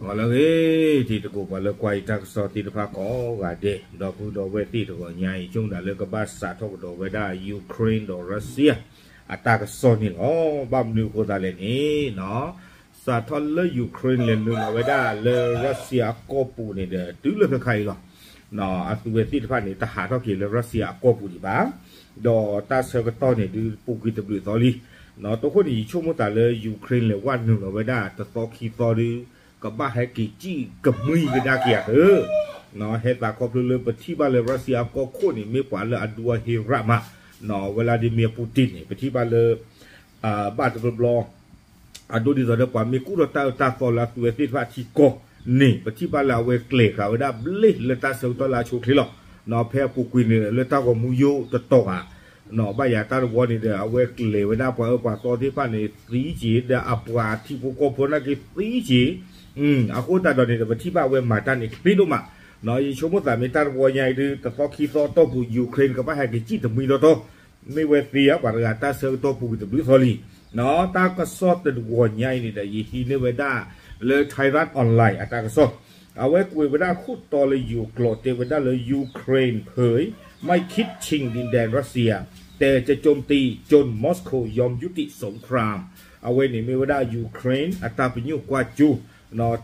ပှၤလၢအဂ့ၤ တံၤသကိး ပှၤလၢကွၢ်ယတၢ်ကစီၣ်သ့ၣ်တဖၣ်ကိးဂၤဒဲး ဒီပုၢ်ဒီဝဲၢ်သ့ၣ် တဂီၤညါအံၤ ဆိကမိၣ်ဒၣ်လၢကဘၣ်စးထီၣ်ကဒီးဝဲဒၣ် Ukraine ဒီး Russia အတၢ်ကစီၣ်န့ၣ်လီၤ. ဘၣ်မနုၤအဃိသတးလဲၣ်န့ၣ် စးထီၣ်လၢ Ukraine လဲၤနုာ်လီၤဝဲဒၣ်လၢ Russia အကီၢ်ပူၤန့ၣ်ဒီး တုၤလၢခဲခါအံၤလီၤ. အသုဝဲသ့ၣ်တဖၣ်န့ၣ် တဟးထီၣ်က့ၤလၢ Russia အကီၢ်ပူၤဒံးဘၣ်. ဒီးတၢ်ဆၢကတီၢ်န့ၣ်ဒုး ပူၤကွံာ်တဘျုးသီလံ. အဃိန့ၣ် ယဆိကမိၣ်သးလၢ Ukraine လဲၤဝဲနုာ်လီၤဝဲဒၣ်တသီခံသီဒုး ကဘၣ်ဟဲက့ၤစံၣ်ကမှံကဒါက့ၤအသး ဟဲသးခီဖျိလၢပထံၣ်ဘၣ်လၢ Russia အကီၢ်ခိၣ်န့ၣ် မ့ၢ်ပှၤလၢအဒူအဟ့ရၣ်မး, Vladimir Putin န့ၣ် ပထံၣ်ဘၣ်လၢ ဘၣ်တဘျီဘျီ အဒိဒ်သိးဒီးပှၤမ့ၢ်ကူၣ်ထီၣ်တၢ်အၢတၢ်သီလၢအသုဝဲသ့ၣ်တဖၣ်ထံကီၢ်န့ၣ် ပထံၣ်ဘၣ်လၢအဝဲကျဲၤဃာ်ဝဲဒၣ်ဘျ့လၢတၢ်ဆၢကတီၢ်လၢအဆိအချ့လီၤ. ဖဲအပူၤကွံာ်န့ၣ်လၢတၢ်ဂီၤမူယိာ်တတီၤဧါ, ဘၣ်ယၤတၢ်တဝီန့ၣ်ဒီး အဝဲကျဲၤဝဲဒၣ်ပှၤအၢပှၤသီသ့ၣ်တဖၣ်န့ၣ်သံက့ၤ ဒီးအပှၤထံဖိကီၢ်ဖိနာ်က့သံက့ၤ, အဃိသတးဒီးန့ၣ်ဒီး ပထံၣ်ဘၣ်အဝဲမၤတၢ်န့ၣ်ချ့ဒိၣ်မး. ယဆိကမိၣ်သးမ့ၢ်တၢ်တဝီညါအံၤဒုး တသီခံသီအတီၢ်ပူၤ Ukraine ကဘၣ်ဟဲက့ၤစံၣ်တမှံတီတီ မ့ၢ်ဝဲသ့ဧါပှၤတဂၤတၢ်ဆၢကတီၢ်ပူၤကွံာ်တဘျုးသီလံ. တၢ်ကစီၣ်တဝီညါအံၤန့ၣ်ဒီး ယဟံးန့ၢ်ဝဲဒၣ်လၢ Thairath Online အတၢ်ကစီၣ်, အဝဲကွဲးဝဲဒၣ်ခိၣ်တီလၢယိၤကျိာ်တဲဝဲဒၣ်လၢ Ukraine เผยไม่คิดชิงดินแดนรัสเซีย แต่จะโจมตีจนมอสโกยอมยุติสงคราม အဝဲန့ၣ်မ့ၢ်ဝဲဒၣ် Ukraine အတၢ်ပညိၣ်ကွၢ်စိ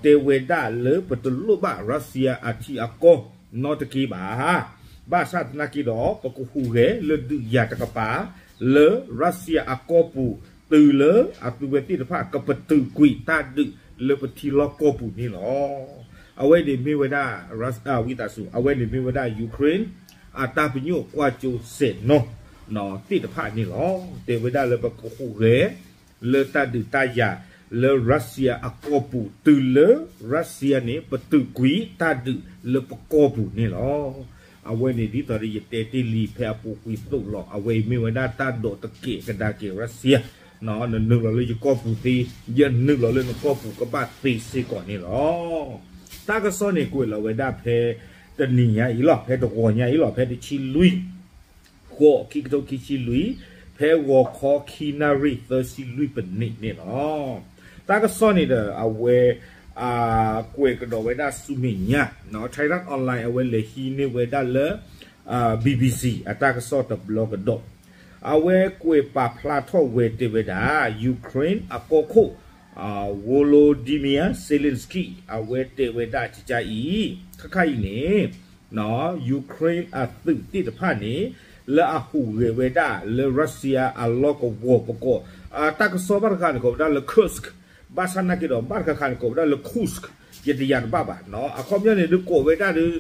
တဲဝဲဒၣ်လၢပတလိၣ်ဘၣ် Russia အထံအကီၢ်နီတက့ၢ်ဘၣ်. ဘၣ်ဆၣ်သနာ်က့ဒီး ပကဟူးဂဲၤလၢဒုးယၤတကပၤ လၢ Russia အကီၢ်ပူၤ တုၤလၢအသုဝဲသ့ၣ်တဖၣ်ကပတုာ်ကွံာ်တၢ်ဒုးလၢပထံလီၢ်ကီၢ်ပူၤန့ၣ်လီၤ. အဝဲန့ၣ်မ့ၢ်ဝဲဒၣ် ဝံသးစူၤ အဝဲန့ၣ်မ့ၢ်ဝဲဒၣ် Ukraine အတၢ်ပညိၣ်ကွၢ်စိစဲးနီၢ်သ့ၣ်တဖၣ်န့ၣ်လီၤ. တဲဝဲဒၣ်လၢပကဟူးဂဲၤ လၢတၢ်ဒုးတၢ်ယၤ လၢ Russia အကီၢ်ပူၤ တုၤလၢ Russia န့ၣ် ပတုာ်ကွံာ်တၢ်ဒုးလၢပကီၢ်ပူၤန့ၣ်လီၤ. အဝဲန့ၣ်ဒ်သိးဒီးယတဲတ့ၢ်လံဖဲအပူၤကွံာ်သိးလီၤ အဝဲအံၤမ့ၢ်ဝဲဒၣ်တၢ်ဒိးတကဲးကဒါက့ၤ Russia, နနုာ်လီၤလၢယကီၢ်ပူၤသ့, ယနုာ်လီၤလၢနကီၢ်ပူၤကဘၣ်သ့စ့ၢ်ကီးန့ၣ်လီၤ. တၢ်ကစီၣ်န့ၣ်ကွဲးလီၤဝဲဒၣ်ဖဲတနံၤညါအံၤလီၤ, ဖဲတဂီၤညါအံၤလီၤ, ဖဲတဆံလွံၢ် ဃိး ခံကထိခံဆံလွံၢ်, ဖဲဂီၤခီခံနၣ်ရံၣ်သၢဆံလွံၢ်ပနံးန့ၣ်လီၤ. တၢ်ကစီၣ်န့ၣ်ဒီးအဝဲ ကွဲးကဒီးဝဲဒၣ်ဆူမဲာ်ညါ, Thairath Online အဝဲလဲၤဟံးန့ၢ်ဝဲဒၣ်လၢ BBC အတၢ်ကစီၣ်တဘျီကဒီး, အဝဲကွဲးပာ်ဖျါထီၣ်ဝဲတဲဝဲဒၣ် Ukraine အကီၢ်ခိၣ် Volodymyr Zelensky အဝဲတဲဝဲဒၣ်ကကအံၤ, ခါခါအံၤန့ၣ် Ukraine အသုးသ့ၣ်တဖၣ်န့ၣ် လၢအဟူးဂဲၤဝဲဒၣ်လၢ Russia အလီၢ်ကဝီၤပကီၢ်, တၢ်ကစီၣ်ဘၣ်တခါန့ၣ်ကိးဝဲဒၣ်လၢ Kursk, ဘၣ်ဆၣ်နာ်က့ဒီး ဘၣ်တခါခါန့ၣ်ကိးဝဲဒၣ်လၢ Kursk, ယတယၤတဘၣ်ဘၣ်, အခီပညီန့ၣ်ဒုးကိးဝဲဒၣ်ဒီး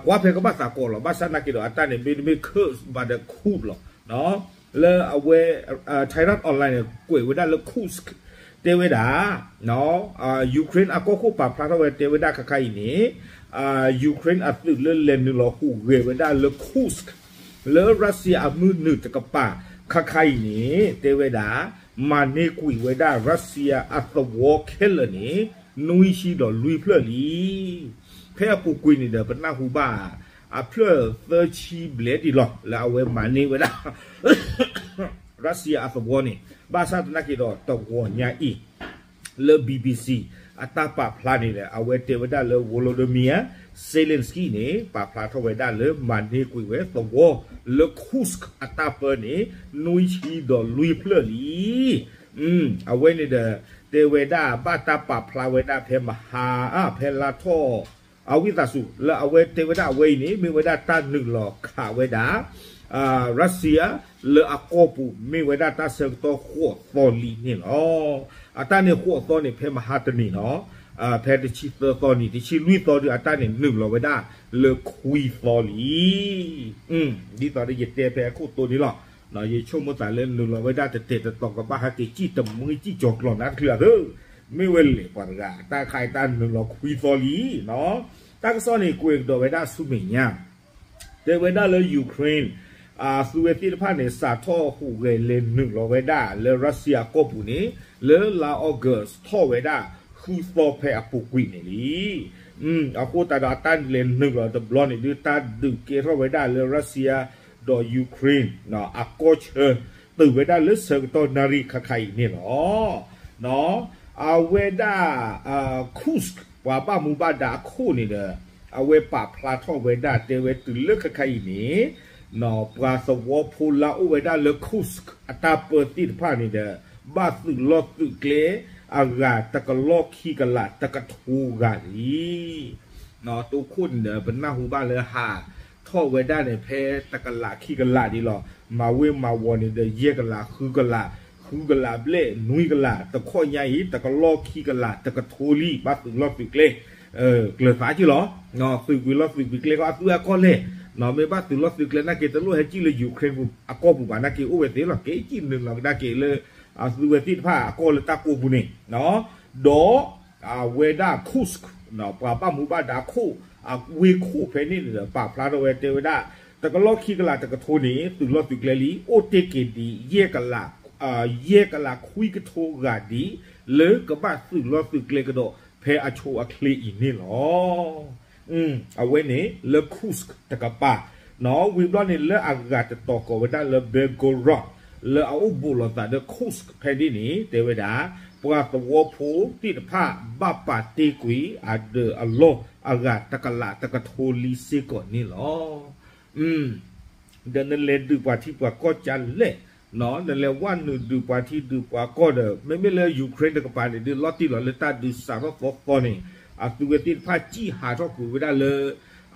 ကွၢ်ဖဲကဘၣ်သးကိးလီၤ, ဘၣ်ဆၣ်နာ်က့ဒီး အတၢ်န့ၣ်မ့တမ့ၢ် Kursk ဘၣ်ဒီး Kursk လီၤ. လၢအဝဲ Thairath Online န့ၣ် ကွဲးဝဲဒၣ်လၢ Kursk တဲဝဲဒၣ် Ukraine အကီၢ်ခိၣ်ပာ်ဖျါထီၣ်ဝဲတဲဝဲဒၣ်ခါခါအံၤန့ၣ် Ukraine အသုးလၢလဲၤနုာ်လီၤဟူးဂဲၤဝဲဒၣ်လၢ Kursk လၢ Russia အမုၢ်နုာ်တကပၤခါခါအံၤန့ၣ် တဲဝဲဒၣ် မၤန့ၢ်ကွံာ်ဝဲဒၣ် Russia အသဝီခဲလၢာ်န့ၣ် နွံဆံဒီးလွံၢ်ဖျၢၣ်လံ. ဖဲအပူၤကွံာ်န့ၣ်ဒီး ပနၢ်ဟူဘၣ် အဖျၢၣ်သၢဆံဘျဲၣ်ဒံးလီၤ လၢအဝဲမၤန့ၢ်ဝဲဒၣ် Russia အသဝီန့ၣ်, ဘၣ်ဆၣ်သနာ်က့ဒီးတဂီၤညါအံၤ လၢ BBC အတၢ်ပာ်ဖျါန့ၣ်ဒီး အဝဲတဲဝဲဒၣ်လၢ Volodymyr Zelensky န့ၣ် ပာ်ဖျါထီၣ်ဝဲဒၣ်လၢမၤန့ၢ်ကွံာ်ဝဲသဝီလၢ Kursk အတၢ်ပၢန့ၣ် နွံဆံဒီးလွံၢ်ဖျၢၣ်လံ. အဝဲန့ၣ်ဒီး တဲဝဲဒၣ်ဘၣ်တၢ်ပာ်ဖျါဝဲဒၣ်ဖဲမဟါ ဖဲလါထီၣ် အဝံသးစူၤ လၢအဝဲတဲဝဲဒၣ်အဝဲအံၤန့ၣ် မ့ၢ်ဝဲဒၣ်တၢ်နုာ်လီၤခးဝဲဒၣ် Russia လၢအကီၢ်ပူၤ မ့ၢ်ဝဲဒၣ်တၢ်ဆၢကတီၢ်ဃိးသီလံန့ၣ်လီၤ. အတၢ်န့ၣ်ဃိးသီန့ၣ် ဖဲမဟါတနံၤလီၤ. ဖဲတဆံသၢသီနံၤ တဆံလွံၢ်သီဒုး အတၢ်န့ၣ်နုာ်လီၤဝဲဒၣ်လၢခွံသီလံ. ဒ်သိးဒီးယတဲဖဲအခိၣ်တီန့ၣ်လီၤ. ယဆိကမိၣ်သးလၢနုာ်လီၤဝဲဒၣ်တတဲာ်တတီၤကဘၣ်ဟဲက့ၤစံၣ်တမှံစံၣ်ကၠီၤကျီၤနးတချုးအသၢ မ့ၢ်ဝဲလဲၣ်ပှၤတဂၤ တၢ်ခါအံၤတၢ်နုာ်လီၤခွံသီလံ. တၢ်ကစီၣ်န့ၣ်ကွဲးကဒီးဝဲဒၣ်ဆူမဲာ်ညါ တဲဝဲဒၣ်လၢ Ukraine အသုးဝဲသ့ၣ်တဖၣ်န့ၣ် စးထီၣ်ဟူးဂဲၤလဲၤနုာ်လီၤဝဲဒၣ်လၢ Russia အကီၢ်ပူၤန့ၣ် လၢလါ August ထီၣ်ဝဲဒၣ်ဃုသီဖဲအပူၤကွံာ်န့ၣ်လံ. အဃိသတးဒီးအတၢ်လဲၤနုာ်လီၤတဘျီန့ၣ်ဒုး တၢ်ဒုးကဲထီၣ်ဝဲဒၣ်လၢ Russia ဒီး Ukraine အကီၢ်ဆၢ တုၤဝဲဒၣ်လၢဆၢကတီၢ်နၣ်ရံၣ်ခါခါအံၤန့ၣ်လီၤ. အဝဲဒၣ် Kursk ပှၤဘၣ်မူဘၣ်ဒါအခိၣ်န့ၣ်ဒီး အဝဲပာ်ဖျါထီၣ်ဝဲဒၣ်တဲဝဲတုၤလၢခဲခါအံၤန့ၣ် ပှၤသဝီဖိလၢအအိၣ်ဝဲဒၣ်လၢ Kursk အတၢ်ပၢသ့ၣ်တဖၣ်န့ၣ်ဒီး ဘၣ်သုးလီၢ်သုးကျဲ အဂၤတကလီၢ်ခံကလးတကထိဂၤလံ တိခိၣ်န့ၣ်ဒီး ပနၢ်ဟူဘၣ်လၢဟးထီၣ်ဝဲဒၣ်န့ၣ် ဖဲတကလးခံကလးဒ်လီၤ. မၤဝ့ၤမၤဝီၤန့ၣ်ဒီး ယဲၢ်ကလး ဃုကလး ဃုကလးဘျဲၣ် နွံကလး တခီညါအံၤ တကလီၢ်ခံကလး တကထိလံ ဘၣ်သုးလီၢ်သုးကျဲ ကျၢၤသးက့ၢ်လီၤ. သုးကွံာ်လီၢ်သုးကွံာ်ကျဲခီ အသုးအကီၢ်လဲၣ် မ့ၢ်ဘၣ်သုးလီၢ်သုးကျဲနာ်က့ တလိၣ်ဟဲကံၣ်လၢ Ukraine အကီၢ်ပူၤဘၣ်နာ်က့ အိၣ်ဝဲသ့လီၤ. က့ၤကံၣ်နုာ်လီၤကဒါက့ၤလၢ အသုးဝဲသ့ၣ်တဖၣ်အကီၢ်လၢတၢ်ကိးပူၤန့ၣ် ဒီး အဝဲဒၣ် Kursk ပှၤဘၣ်မူဘၣ်ဒါခိၣ် အဝ့ၢ်ခိၣ်ဖဲန့ၣ်န့ၣ်ဒီး ပာ်ဖျါထီၣ်ဝဲတဲဝဲဒၣ် တကလီၢ်ခံကလးတကထိန့ၣ် သုးလီၢ်သုးကျဲလံ အိၣ်တ့ၢ်က့ၤဒံး ယဲၢ်ကလး ယဲၢ်ကလးခွံကထိဂၤဒံး လၢကဘၣ်သုးလီၢ်သုးကျဲကဒီး ဖဲအဆိအချ့အံၤန့ၣ်လီၤ. အဝဲန့ၣ်လၢ Kursk တကပၤ ဝံၤဘျီန့ၣ် လၢအဂၤတတီၤကိးဝဲဒၣ်လၢ Belgorod လၢအအိၣ်ဘူးလိာ်သးဒီး Kursk ဖဲန့ၣ်န့ၣ် တဲဝဲဒၣ် ပှၤသဝီဖိသ့ၣ်တဖၣ် ဘၣ်ပာ်တ့ၢ်ကွံာ်အဒၢးအလီၢ် အဂၤတကလးတကထိလံစ့ၢ်ကီးန့ၣ်လီၤ. ဒီးနလဲၤဒုးပှၤထံပှၤကီၢ်ကလဲၣ်, နလဲၤဝဲနုာ်ဒုးပှၤထံဒုးပှၤကီၢ်ဒီး မ့မ့ၢ်လၢ Ukraine တကပၤန့ၣ် ဒုးလီၤတံၢ်လီၤလၢတၢ်ဒုးစးထီၣ်သီသီန့ၣ် အသုးဝဲသ့ၣ်တဖၣ်ကံၣ်ဟးထီၣ်ကွံာ်ဝဲဒၣ်လၢ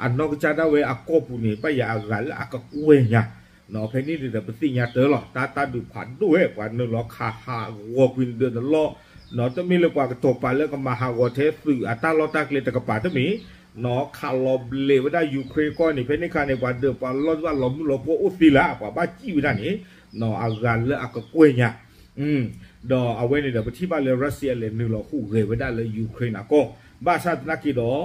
အနီၢ်ကစၢ်ဒၣ်ဝဲအကီၢ်ပူၤန့ၣ် ဘၣ်ယၤအဂၤလၢအကကွဲၢ်ညါ ဖဲန့ၣ်န့ၣ်ဒီး ပသ့ၣ်ညါတၢ်လီၤ တၢ်တၢ်ဒုးဖးဒိၣ်ဝဲ ပှၤနုာ်လီၤခးဟးဂီၤကွံာ်ဒၢးနလီၢ်, တမ့ၢ်လၢပှၤကတီၤပာ်လၢကမၤဟးဂီၤထဲသုးအတၢ်လီၢ်တၢ်ကျဲတကပၤတမ့ၢ်, ခးလီၤဘျဲးဝဲဒၣ် Ukraine ကီၢ်န့ၣ် ဖဲန့ၣ်ခါန့ၣ် ပှၤဒၢးပှၤလီၢ်သ့ၣ်တဖၣ်လီၤမုၢ်လီၤပှီၢ်အိၣ်သ့လၢ ပှၤဘၣ်ကံၣ်ဝဲဒၣ်န့ၣ် အဂၤလၢအကကွဲၢ်ညါ ဒီးအဝဲန့ၣ်ဒီး ပထံၣ်ဘၣ်လၢ Russia လဲၤနုာ်လီၤဟူးဂဲၤဝဲဒၣ်လၢ Ukraine အကီၢ်, ဘၣ်ဆၣ်သနာ်က့ဒီး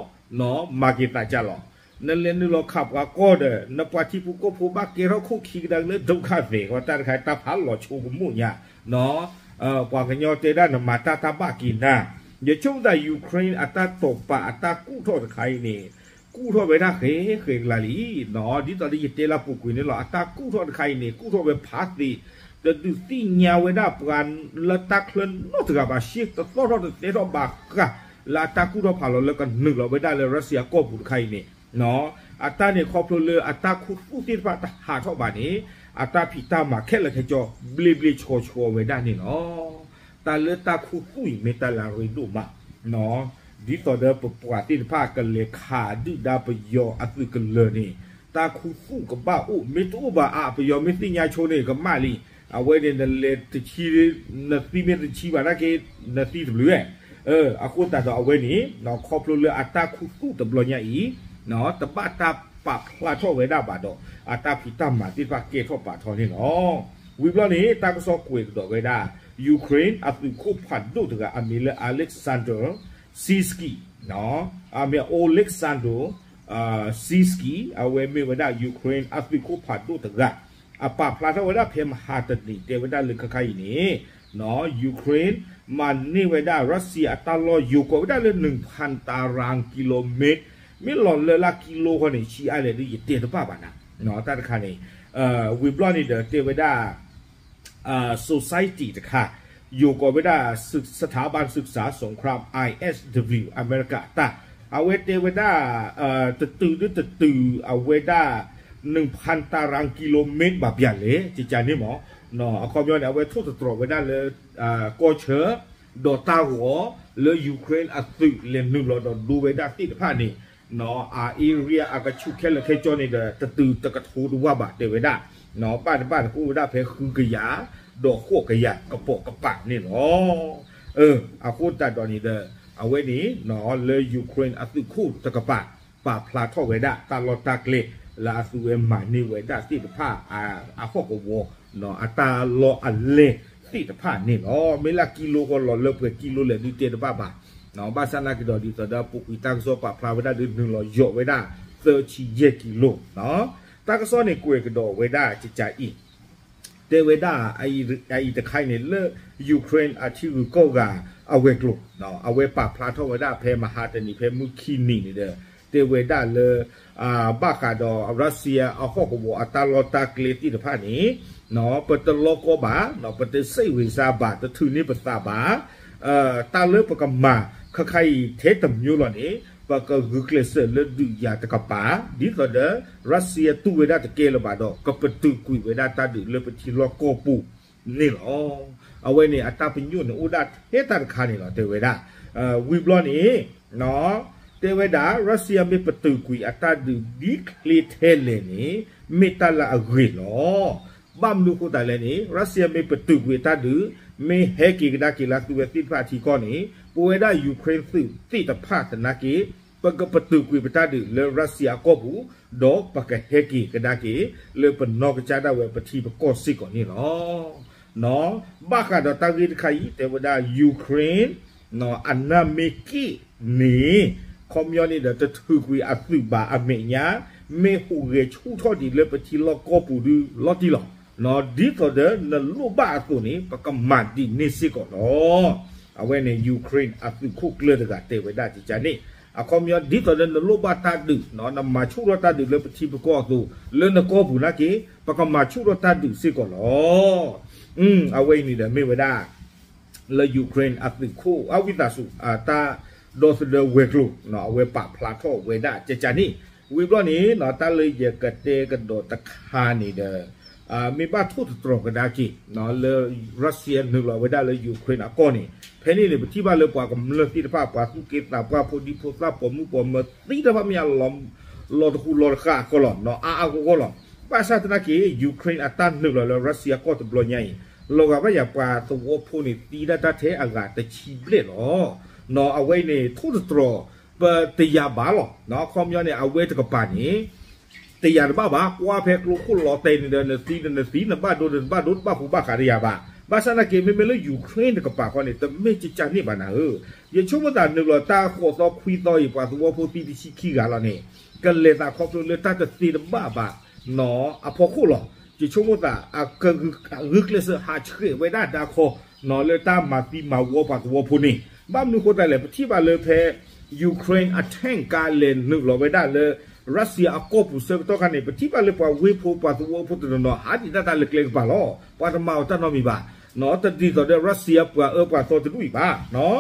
မၤက့ၤသးကၢ်လီၤ. နလဲၤနုာ်လီၤခးပှၤကီၢ်ဒီး နပှၤထံဖိကီၢ်ဖိဘၣ်ကဲထီၣ်ခိၣ်ခံကဒါက့ၤလၢ ဒုက္ခသည် တၢ်တခါအံၤ တၢ်ဖးလီၤဆိကမိၣ်ညါ, ပှၤကညီတဲဒၣ်နမၤတၢ်တၢ်ဘၣ်က့ၤနၤ, ယဆိကမိၣ်သး Ukraine အတၢ်တီၤပာ်အတၢ်ကူၣ်ထီၣ်တခါအံၤန့ၣ် ကူၣ်ထီၣ်ဝဲဒၣ်ဃဲၤဃဲၤကလၤလံ, ဒ်သိးဒီးယတဲလၢပူၤကွံာ်န့ၣ်လီၤ. အတၢ်ကူၣ်ထီၣ်တခါအံၤန့ၣ် ကူၣ်ထီၣ်ဝဲဖးသ့, တဒုးသ့ၣ်ညါဝဲဒၣ်ပှၤလၢတၢ်ချၢနီတဂၤဘၣ် ရှဲတသီၣ်ထီၣ်တသဲထီၣ်ဘၣ်ဃး လၢအတၢ်ကူၣ်ထီၣ်ဖးလီၤလၢကနုာ်လီၤဝဲဒၣ်လၢ Russia ကီၢ်ပူၤတခါအံၤန့ၣ်, အတၢ်န့ၣ်ခီဖျိလၢအတၢ်ခူသူၣ်သ့ၣ်တဖၣ်တဟးထီၣ်ဘၣ်န့ၣ် အတၢ်ဖံးတၢ်မၤခဲလၢာ်ခဲဆ့ ဘျ့ဘျ့ဆှီဆှီဝဲဒၣ်န့ၣ်လီၤ. တၢ်လၢတၢ်ခူသူၣ်အံၤမ့ၢ်တၢ်လၢအရ့ဒိၣ်မး ဒ်သိးဒီးပပှၤသ့ၣ်တဖၣ်ကလဲၤခးဒုၣ်ဒါပယီၤအသုးကလၢၤန့ၣ် တၢ်ခူသူၣ်ကဘၣ်အိၣ် မ့ၢ်တအိၣ်ဘၣ်အါ ပယီၤမ့ၢ်သ့ၣ်ညါဆိန့ၣ် ကမၣ်လံ. အဝဲန့ၣ်နလဲၤတဆံ နသံမ့ၢ်တဆံဘၣ်နာ်က့ နသံတဘျုးဝဲ, အဃိသတးဒီးအဝဲန့ၣ် ခီဖျိလၢအတၢ်ခူသူၣ်တဘျီညါအံၤ တဘၣ်တၢ်ပာ်ဖျါထီၣ်ဝဲဒၣ်ဘၣ်ဒီး အတၢ်ဖံးတၢ်မၤသ့ၣ်တဖၣ်ကဲထီၣ်ပာ်ထီၣ်န့ၣ်လီၤ. ဝံၤဘျီန့ၣ် တၢ်ကစီၣ်ကွဲးကဒီးဝဲဒၣ် Ukraine အသုးခိၣ်ဖးဒိၣ်တဂၤ အမံၤလၢ Alexander Syrskyi အမ့ၢ် Oleksandr Syrskyi အဝဲမ့ၢ်ဝဲဒၣ် Ukraine အသုးခိၣ်ဖးဒိၣ်တဂၤ အပာ်ဖျါထီၣ်ဝဲဒၣ်ဖဲမဟါတနံၤ တဲဝဲဒၣ်လၢခဲခါအံၤန့ၣ် Ukraine မၤန့ၢ်ဝဲဒၣ် Russia အတၢ်လီၢ်ယိၤကီးဝဲဒၣ်လၢ နွံဖၣ်တရၣ်ကံလိမ့ၣ်, မ့ၢ်လီၤလၢလၢကံလိဃီန့ၣ် ဆံးအါလဲၣ်ဒီးယတဲတဘၣ်ဘၣ်နၤ, တၢ်တခါန့ၣ် ဝံၤဘျီန့ၣ်ဒီး တဲဝဲဒၣ် society တခါ ယိၤကီးဝဲဒၣ် สถาบันศึกษาสงคราม ISW အမဲရကၤအတၢ် အဝဲတဲဝဲဒၣ် တတုၤဒ်တတုၤ အဝဲဒၣ် နွံဖၣ်တရၣ်ကံလိမ့ၣ် ဘၣ်ပျၢ်လဲၣ် ကကန့ၣ်မး အခီပညီန့ၣ် အဝဲထိၣ်သတြီၤဝဲဒၣ်လၢ ကီၢ်ဆၢ ဒီးတၢ်ဂီၤ လၢ Ukraine အသုးလဲၤနုာ်လီၤဒီးဒိဝဲဒၣ်သ့ၣ်တဖၣ်န့ၣ် အ area အကဆူၣ်ခဲလၢာ်ခဲဆ့န့ၣ်ဒီး တတုၤတကထိတဝၢ်ဘၣ်တဲဝဲဒၣ်, ဘၣ်တဘၣ်န့ၣ်ကအိၣ်ဝဲဒၣ်ဖဲဃုကယၤ ဒီးဃိးကယၤကပိာ်ကပၤန့ၣ်လီၤ. အဃိသတးဒီးန့ၣ်ဒီး အဝဲန့ၣ် လၢ Ukraine အသုးခိၣ်တကပၤ ပာ်ဖျါထီၣ်ဝဲဒၣ်တၢ်လီၢ်တၢ်ကျဲ လၢအသုးဝဲမၤန့ၢ်ဝဲဒၣ်သ့ၣ်တဖၣ် အဟီၣ်ကဝီၤ အတၢ်လီၢ်အလဲၢ်သ့ၣ်တဖၣ်န့ၣ်လီၤ. မ့ၢ်လၢကံလိဃီလီၤလၢပှဲၤကံလိလဲၣ်ဒုးတဲတဘၣ်ဘၣ်, ဘၣ်ဆၣ်သနာ်က့ဒီး ဒ်သိးဒီးပူၤကွံာ်တၢ်ကစီၣ်ပာ်ဖျါဝဲဒၣ်ဒီး နုာ်လီၤယိးဝဲဒၣ် သၢဆံယဲၢ်ကံလိ, တၢ်ကစီၣ်န့ၣ်ကွဲးကဒီးဝဲဒၣ်ကကအံၤ တဲဝဲဒၣ် အအံၤတခါအံၤန့ၣ်လၢ Ukraine အထံဂုၤကီၢ်ဂၤအဝဲၤကျိၤ အဝဲပာ်ဖျါထီၣ်ဝဲဒၣ်ဖဲမဟါတနံၤ ဖဲမုၢ်ခံနံၤန့ၣ်ဒီး တဲဝဲဒၣ်လၢ ဘၣ်ဃးဒီး Russia အဟီၣ်ကဝီၤအတၢ်လီၢ်တၢ်ကျဲသ့ၣ်တဖၣ်န့ၣ် ပတလီကီဘၣ်, ပတစ့ၣ်ဝံၤစါဘၣ်, တထုးန့ၢ်ပသးဘၣ်, တၢ်လၢပကမၤခါခါအံၤထဲတမံၤလီၤန့ၣ် ပကဂုာ်ကျဲးစၢးလၢဒုးယၤတကပၤ ဒ်သိးဒီး Russia တူၢ်ဝဲဒၣ်တကဲလၢၤဘၣ်ဒီး ကပတုာ်ကွံာ်ဝဲဒၣ်တၢ်ဒုးလၢပထံလီၢ်ကီၢ်ပူၤန့ၣ်လီၤ. အဝဲန့ၣ်အတၢ်ပညိၣ်န့ၣ်အိၣ်ဒၣ်ထဲတၢ်တခါန့ၣ်လီၤ တဲဝဲဒၣ်. ဝံၤဘျီန့ၣ် တဲဝဲဒၣ် Russia မ့ၢ်ပတုာ်ကွံာ်အတၢ်ဒုးဒ်ချ့ထဲလဲၣ်န့ၣ် မ့ၢ်တၢ်လၢအဂ့ၤလီၤ. ဘၣ်မနုၤအဃိသတးလဲၣ်န့ၣ် Russia မ့ၢ်ပတုာ်ကွံာ်အတၢ်ဒုး မ့ၢ်ဟဲက့ၤကဒါက့ၤလၢသုဝဲသ့ၣ်တဖၣ်အထံကီၢ်န့ၣ် ပဝဲဒၣ် Ukraine သုးသ့ၣ်တဖၣ်သနာ်က့ ပကပတုာ်ကွံာ်ပတၢ်ဒုးလၢ Russia အကီၢ်ပူၤ ဒီးပကဟဲက့ၤကဒါက့ၤ လၢပနီၢ်ကစၢ်ဒၣ်ဝဲပထံပကီၢ်စ့ၢ်ကီးန့ၣ်လီၤ. ဘၣ်ဃးဒီးတၢ်ဂ့ၢ်တခါအံၤ တဲဝဲဒၣ် Ukraine အနၢ်မ့ၢ်က့ၣ်န့ၣ် ခီပညီန့ၣ်ဒီး တထုးကွံာ်အသုးဘၣ်အမဲာ်ညါ မ့ၢ်ဟူးဂဲၤဆူၣ်ထီၣ်ဒံးလၢပထံလီၢ်ကီၢ်ပူၤဒုလီၤတံၢ်လီၤ. ဒ်သိးဒီးနလိၣ်ဘၣ်အသိးန့ၣ် ပကမၤဒ်န့ၣ်စ့ၢ်ကီးလီၤ. အဝဲန့ၣ် Ukraine အသုးခိၣ်ကျၢၢ်တဂၤတဲဝဲဒၣ်ကကန့ၣ် အခီပညီ ဒ်သိးဒီးနလိၣ်ဘၣ်တၢ်ဒုး နမၤဆူၣ်ထီၣ်တၢ်ဒုးလၢပထံပကီၢ်အသိး လၢနကီၢ်ပူၤနာ်က့ ပကမၤဆူၣ်ထီၣ်တၢ်ဒုးစ့ၢ်ကီးလီၤ. အဝဲအံၤန့ၣ်ဒီးမ့ၢ်ဝဲဒၣ် လၢ Ukraine အသုးခိၣ်အဝံသးစူၤ တၢ်ဒီသဒၢဝဲၤကျိၤ အဝဲပာ်ဖျါထီၣ်ဝဲဒၣ်ကကန့ၣ် ဝံၤဘျီန့ၣ် တၢ်လၢယကတဲကဒီးတခါန့ၣ်ဒီး မ့ၢ်ဘၣ်ထိၣ်သတြီၤကဒါက့ၤ လၢ Russia နုာ်လီၤဝဲဒၣ်လၢ Ukraine အကီၢ်န့ၣ် ဖဲန့ၣ်န့ၣ် ပထံၣ်ဘၣ်လၢပှၤကမျၢၢ်သ့ၣ်တဖၣ် ပှၤသူၣ်က့သးပှၢ် ဖိဒံဖိသၣ် ပိာ်မုၣ်ပိာ်မၢၤသ့ၣ်တဖၣ်မ့ၢ်အ လီၤတဟူးလီၤတဃာ်အဃိလီၤ အါအါဂီၢ်ဂီၢ်လီၤ. ဘၣ်ဆၣ်သနာ်က့ Ukraine အတၢ်နုာ်လီၤလၢ Russia အကီၢ်တဘျီညါအံၤ လီၤဂာ်ဘၣ်ယၤပှၤသဝီဖိန့ၣ် သံဒၣ်တၢ်ထဲအဂၤတဆံဘျဲၣ်လီၤ. အဝဲအံၤန့ၣ် ထိၣ်သတြီၤ ပတယာ်ဘၣ်လီၤ. အခီပညီန့ၣ် အဝဲတကပၤန့ၣ် တယာ်တဘၣ်ဘၣ် ကွၢ်ဖဲကျိခိၣ်လီၤတဲာ်န့ၣ်ဒီး နသံဒီးနသံ နဘၣ်ဒိဒီးနဘၣ်ဒိ တဘၣ်ဃူဘၣ်ဃးတယာ်ဘၣ်. ဘၣ်ဆၣ်သနာ်က့ မ့မ့ၢ်လၢ Ukraine တကပၤဃီန့ၣ် တမ့ၢ်ကကန့ၣ်ဘၣ်နၤဧၢ. ယဆိကမိၣ်သးနုာ်လီၤတၢ်ဃိးသီခွံသီအံၤ ပှၤသဝီဖိသံတဆံခံဂၤလီၤန့ၣ် ကလဲၤသးခီဖျိလၢတၢ်တသ့တဘၣ်ဘၣ် အဖီခိၣ်လီၤ. ယဆိကမိၣ်သး အကဂုာ်ကျဲးစၢးဟးဆှဲးဝဲဒၣ်ဒါခီ လၢတၢ်မၤသံမၤဝီပှၤသဝီဖိန့ၣ် ဘၣ်မနုၤအဃိသတးလဲၣ် ပထံၣ်ဘၣ်လၢဖဲ Ukraine အ tank ကလဲၤနုာ်လီၤဝဲဒၣ်လၢ Russia အကီၢ်ပူၤဆၢကတီၢ်ခါန့ၣ် ပထံၣ်ဘၣ်လၢပှၤဝ့ၢ်ဖိပှၤသဝီဖိတနီၤနီၤ ဟးဒံးတၢ်တၢ်လၢကျဲကပၤလီၤ. ပှၤတမၤအီၤတၢ်နီတမံၤဘၣ်. တဒ်သိးဒီးရၢၡစံယါပှၤအၢပှၤသီတဒူၣ်အံၤဘၣ်.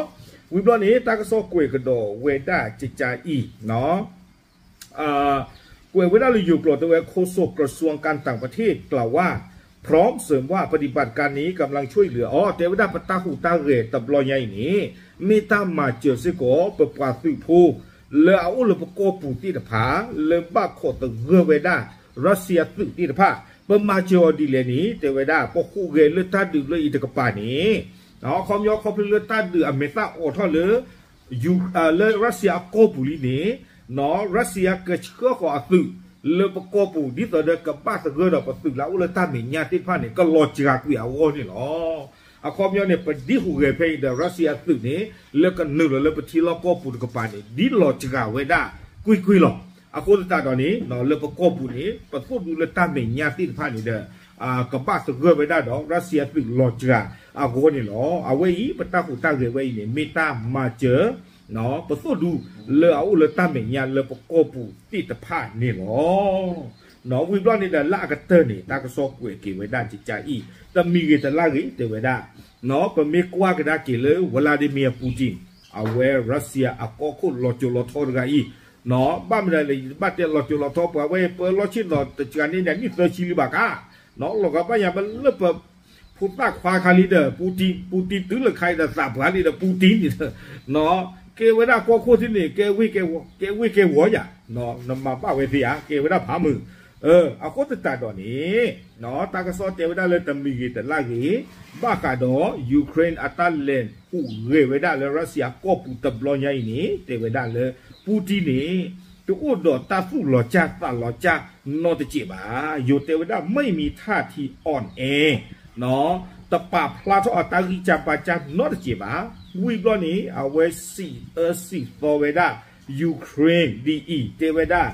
ဝံၤဘျီန့ၣ် တၢ်ကစီၣ်ကွဲးကဒီးဝဲဒၣ်ကကအံၤ ကွဲးဝဲဒၣ်လၢယိၤကျိာ်တဲဝဲ โฆษกกระทรวงการต่างประเทศกล่าวว่า พร้อมเสริมว่าปฏิบัติการนี้กำลังช่วยเหลือ အီၤ တဲဝဲဒၣ်ပတၢ်ဟူးတၢ်ဂဲၤတဘျီညါအံၤန့ၣ် မ့ၢ်တၢ်မၤစၢၤစ့ၢ်ကီး ပပှၤသုးဖိ လၢအအိၣ်လၢပကီၢ်ပူၤသ့ၣ်တဖၣ် လၢဘၣ်ခိးသဂၢၢ်ဝဲဒၣ် ရၢၡစံယါသုးသ့ၣ်တဖၣ် ပမၤစၢၤအီၤဒ်လဲၣ်န့ၣ် တဲဝဲဒၣ် ပဟူးဂဲၤလၢတၢ်ဒုးလၢအံၤတကပၤန့ၣ် အခီပညီခီဖျိလၢတၢ်ဒုးအမဲာ်သၣ်အိးထီၣ်လၢ လၢရၢၡစံယါအကီၢ်ပူၤလံန့ၣ် ရၢၡစံယါကဆှၢဃီၤအသုး လၢပကီၢ်ပူၤ ဒ်သိးဒီးကဘၣ်သဂၢၢ်ဒီးပသုးလၢအအိၣ်လၢတၢ်မဲာ်ညါသ့ၣ်တဖၣ်န့ၣ် ကလီၤစှၤကွံာ်အဂီၢ်န့ၣ်လီၤ. အခီပညီန့ၣ် ပဒ်ဟူးဂဲၤဖဲအံၤဒီး ရၢၡစံယါအသုးန့ၣ် လၢကနုာ်လီၤလၢပထံလီၢ်ကီၢ်ပူၤတကပၤန့ၣ် ဒ်လီၤစှၤဝဲဒၣ်ကွ့ၢ်ကွ့ၢ်လီၤ. အဃိသတးဒီးန့ၣ် လၢပကီၢ်ပူၤန့ၣ် ပသိၣ်ဒူလၢတၢ်မဲာ်ညါသ့ၣ်တဖၣ်န့ၣ်ဒီး ကဘၣ်သဂၢၢ်ဝဲဒၣ်ဒီး ရၢၡစံယါသုးလီၤစှၤအဂီၢ်န့ၣ်လီၤ. အဝဲအံၤ ပတၢ်ဟူးတၢ်ဂဲၤဝဲအံၤန့ၣ် မ့ၢ်တၢ်မၤစၢၤ ပသိၣ်ဒူလၢအအိၣ်လၢတၢ်မဲာ်ညါလၢပကီၢ်ပူၤသ့ၣ်တဖၣ်န့ၣ်လီၤ. ဝံၤဘျီန့ၣ်ဒီးလၢအကတၢၢ်န့ၣ် တၢ်ကစီၣ်ကွဲးက့ၤဝဲဒၣ်ကကအံၤ တမံၤဂ့ၤတလၢ်ဂ့ၤတဲဝဲဒၣ် ပမ့ၢ်ကွၢ်ကဒါက့ၤလၢ Vladimir Putin အဝဲရၢၡစံယါအကီၢ်ခိၣ်လီၤစိၤလီၤထီတဂၤအံၤ ဘၣ်မနုၤလဲၣ် ယတဘၣ်တဲလီၤစိၤလီၤထီ ပှၤဝဲပၢလီၢ်ဆ့ၣ်နီၤတစှၤန့ၣ် နံၣ်သၢဆံလံဘၣ်ကါ လီၤဂာ်ဘၣ်ယၤမ့ၢ်လၢပ ဖိသၣ်ခွါခါလံဒီး ပူတံ ပူတံတုၤလၢခါအံၤဒီး သးပှၢ်လံဒီး ပူတံန့ၣ်ဒီး ကဲဝဲဒၣ်ကီၢ်ခိၣ်ထံန့ၣ် ကဲဝ့ၢ်ကဲဝီၤယၤ နမၤဘၣ်ဝဲသ့ဧါ ကဲဝဲဒၣ်ဖးမုာ် အဃိသတးဒီးန့ၣ် တၢ်ကစီၣ်တဲဝဲဒၣ်လၢတမံၤဂ့ၤတလၢ်ဂ့ၤ ဘၣ်ဃးဒီး Ukraine အတၢ်လဲၤဟူးဂဲၤဝဲဒၣ်လၢ Russia ကီၢ်ပူၤတဘျီညါအံၤန့ၣ် တဲဝဲဒၣ်လၢ ပူတံန့ၣ် တအိၣ်ဒီးတၢ်သူၣ်လီၤစၢ်သးလီၤစၢ်နီတစဲးဘၣ်. ယိၤတဲဝဲဒၣ် ไม่มีท่าทีอ่อนแอ တပာ်ဖျါထီၣ်အတၢ်ဂံၢ်စၢ်ဘါစၢ်နီတစဲးဘၣ်. ဝံၤဘျီန့ၣ် အဝဲစံးအၢစံးသီဝဲဒၣ် Ukraine ဒ်အံၤ တဲဝဲဒၣ်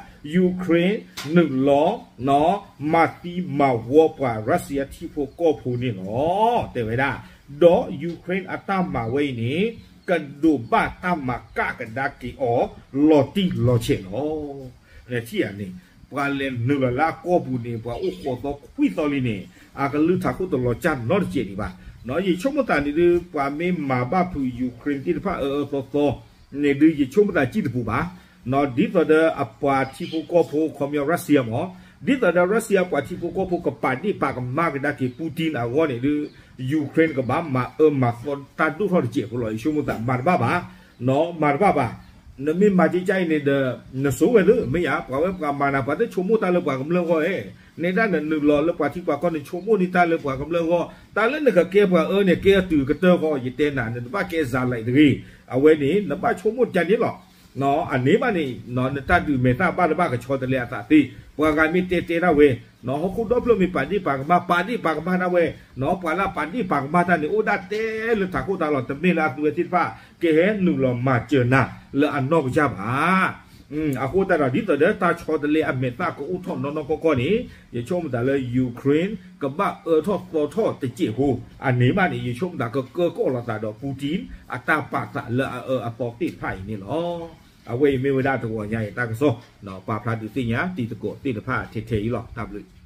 Ukraine နုာ်လီၤ မၤသံမၤဝီပှၤ Russia ထံဖိကီၢ်ဖိန့ၣ်လီၤ တဲဝဲဒၣ်. ဒီး Ukraine အတၢ်မၤဝဲအံၤန့ၣ် ကဒိးဘၣ်တၢ်မၤကၣ်ကဒါက့ၤအီၤ လီၤတံၢ်လီၤဆဲးလီၤ. နထံၣ်ဧါန့ၣ် ပှၤလဲၤနုာ်လီၤလၢအကီၢ်ပူၤန့ၣ် ပှၤအိၣ်ဃိးသီခွံသီလံန့ၣ် အကလုၢ်ထးခိၣ်တလီၤစၢ်နီတစဲးဒံးဘၣ်. ယဆိကမိၣ်သးန့ၣ်ဒုး ပှၤမ့ၢ်မၤဘၣ်ဖုး Ukraine သ့ၣ်တဖၣ်အၢအၢသီသီန့ၣ်ဒုး ယဆိကမိၣ်သးစံၣ်တပူၤဘၣ်. ဒ်သိးဒီးအပှၤထံဖိကီၢ်ဖိ ခီပညီ Russia မ့ၢ်, ဒ်သိးဒီး Russia ပှၤထံဖိကီၢ်ဖိကပာ်ဒ့ၣ်ပာ်ကမၣ်ကဒါက့ၤ Putin အဂီၢ်န့ၣ်ဒုး Ukraine ကဘၣ်မၤအၢမၤသီတၢ်ဒိၣ်ထီၣ်တစဲးဖိလီၤ. ယဆိကမိၣ်သးမၤတဘၣ်ဘၣ်, မၤတဘၣ်ဘၣ်. နမ့ၢ်မၤကကါအံၤန့ၣ်ဒီး နဆိဝဲသ့ မ့ၢ်ယါ ပှၤဝဲပှၤမၤနၤ ပှၤတဆိကမိၣ်တၢ်လၢပှၤကမျၢၢ်ဂီၢ်ဧါ. နဲဒၣ်နနုာ်လီၤလၢပှၤထံပှၤကီၢ် နဆိကမိၣ်န့ၢ်တၢ်လၢပှၤကမျၢၢ်ဂီၢ်, တၢ်လၢနကကဲပှၤအၢန့ၣ် ကဲအတုၤကတၢၢ်ဃီ ယတဲနၤ နတဘၣ်ကဲစၤလံးတဂ့ၤ. အဝဲန့ၣ် နဘၣ်ဆိကမိၣ်ကန့ၣ်လီၤ. အန့ၣ်ဘၣ်န့ၣ် နတၢ်ဒုးမဲာ်သၣ်ဘၣ်တဘၣ်ကဆီတလဲအသးသ့, ပှၤဂၤမ့ၢ်တဲတဲဒၣ်ဝဲ, ဟီၣ်ခိၣ်ဒီဖျၢၣ်မ့ၢ်ပာ်ဒ့ၣ်ပာ်ကမၣ် ပာ်ဒ့ၣ်ပာ်ကမၣ်ဒၣ်ဝဲ, ပှၤလၢပာ်ဒ့ၣ်ပာ်ကမၣ်တၢ်န့ၣ် အိၣ်ဒၣ်တဲလၢထးခိၣ်တၢ်လီၤ. တမ့ၢ်လၢအသုဝဲသ့ၣ်တဖၣ် ကဟဲနုာ်လီၤမၤစၢၤနၤလၢအနီၢ်ကစၢ်ဘၣ်. အဃိသတးဒီး ဒ်သိးဒီးတၢ်ဆီတလဲအမဲာ်သၣ်ကအိၣ်ထီၣ်နီၢ်နီၢ်ကီၢ်ကီၢ်န့ၣ် ယဆိကမိၣ်သးလၢ Ukraine ကဘၣ်အၢထီၣ်သီထီၣ်တစဲးဖိ, အန့ၣ်ဘၣ်န့ၣ် ယဆိကမိၣ်သးကကၢကီၣ်လိာ်သးဒီး Putin အတၢ်ပာ်သးလၢအအၢအသီသ့ၣ်တဖၣ်အံၤန့ၣ်လီၤ. အဝဲအံၤမ့ၢ်ဝဲဒၣ်တဂီၤညါအံၤတၢ်ကစီၣ်, ပာ်ဖျါဒုးသ့ၣ်ညါတံၤသကိးသ့ၣ်တဖၣ်ထဲထဲအံၤလီၤ. တၢ်ဘျုး